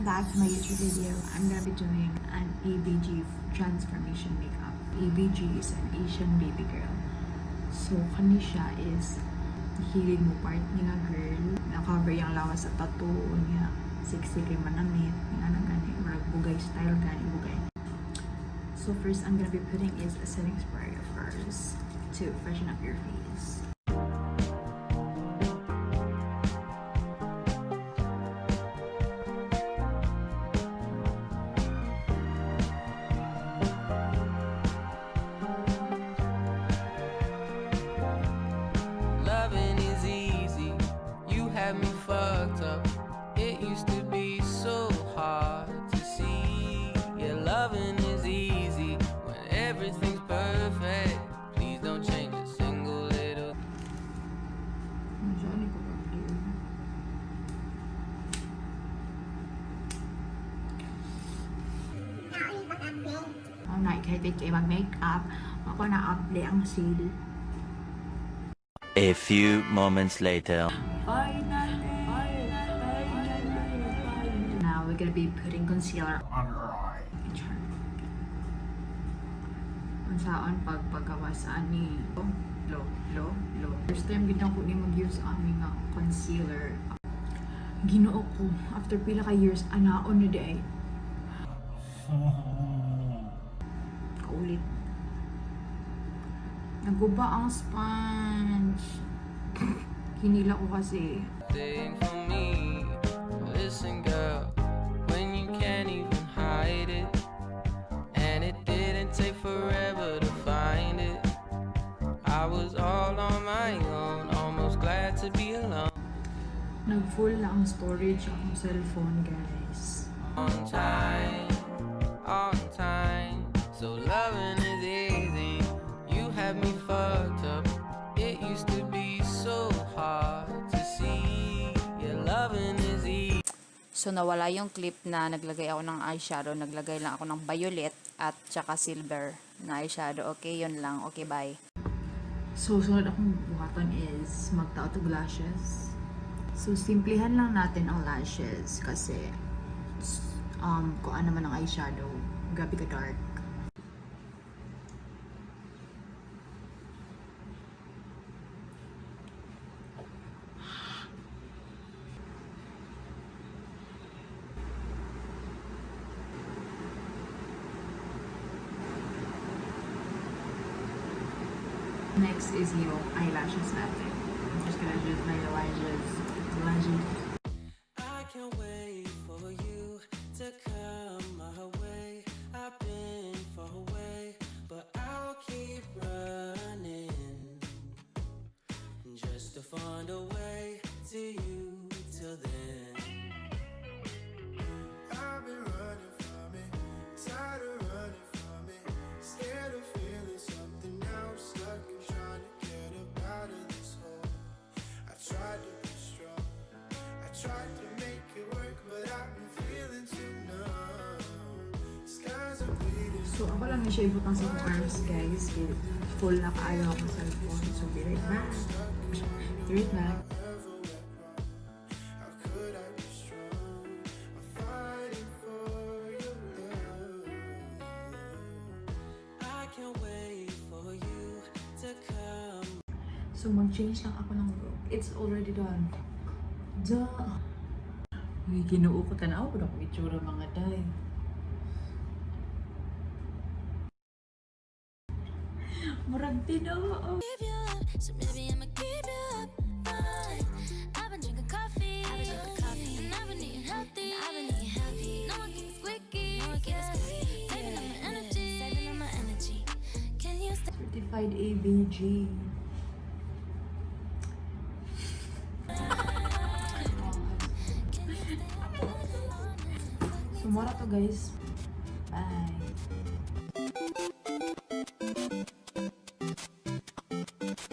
Welcome back to my YouTube video. I'm gonna be doing an ABG transformation makeup. ABG is an Asian baby girl. So, kani siya is hilig mo part ni nga girl. Na-cover yung lawas sa tattoo niya. Sexy kay manamit. Nga na gani. Murag bugay style gani bugay. So first, I'm gonna be putting is a setting spray, of course, to freshen up your face. Loving is easy. You had me fucked up. It used to be so hard to see. Yeah, loving is easy when everything's perfect. Please don't change a single little Ano ni ko ba clear? Oh, na excited kay mag-makeup. Ako na apply ang seal. A few moments later. Finally! Finally! Finally! Now we're gonna be putting concealer on her eye. Char. Unsaon pag paggawas ani? Lo, lo, lo. First time gid ako ni mag-use ani nga concealer. Ginoo ko, after pila ka years, anaon na di ay. Kaulit. Naguba ang sponge. Hinila ko kasi. Thing for me. Listen, girl, when you can't even hide it, and it didn't take forever to find it. I was all on my own, almost glad to be alone. Nag-full na ang storage akong cellphone, guys. On time, on time. So loving is easy. You had me fucked up. It used to be so hard to see. Yeah, loving is easy. So, nawala yung clip na naglagay ako ng eyeshadow. Naglagay lang ako ng violet at saka silver na eyeshadow. Okay, yun lang. Okay, bye. So, sunod akong buhaton is magtao to lashes. So, simplihan lang natin ang lashes kasi kung ano man ang eyeshadow, grabe ka dark. Next is yung eyelashes natin. I'm just gonna use my lashes. Lashes. I can't wait for you to come my way. I've been far away, but I'll keep running just to find a way to you till then. I've been running from it, tired of running from it, scared of feeling something. Now I'm stuck and trying to get up out of this hole. I tried to be strong, I tried to make it work, but I've been feeling too numb. Skies are bleeding. So, ako lang siya ibutang sa akong arms, guys. Kay full na kaayo akong cellphone. So, be right back. Be right back. Ever went wrong? How could I be strong? I'm fighting for your love. I can't wait for you to come. So, mag-change lang ako ng look. It's already done. Duh! Uy, ginoo ko tanaw ko na akong itsura, mga day. Murag tinuo. Keep you up, so maybe I'ma keep you up. Fine. I've been drinking coffee, I've been drinking coffee, and I've been eating healthy, I've been eating healthy. No one keeps squeaky, no one keeps squeaky. Saving up my energy, saving up my energy. Can you stay? Certified ABG. Can you stay up all night? So, mura to, guys. Bye.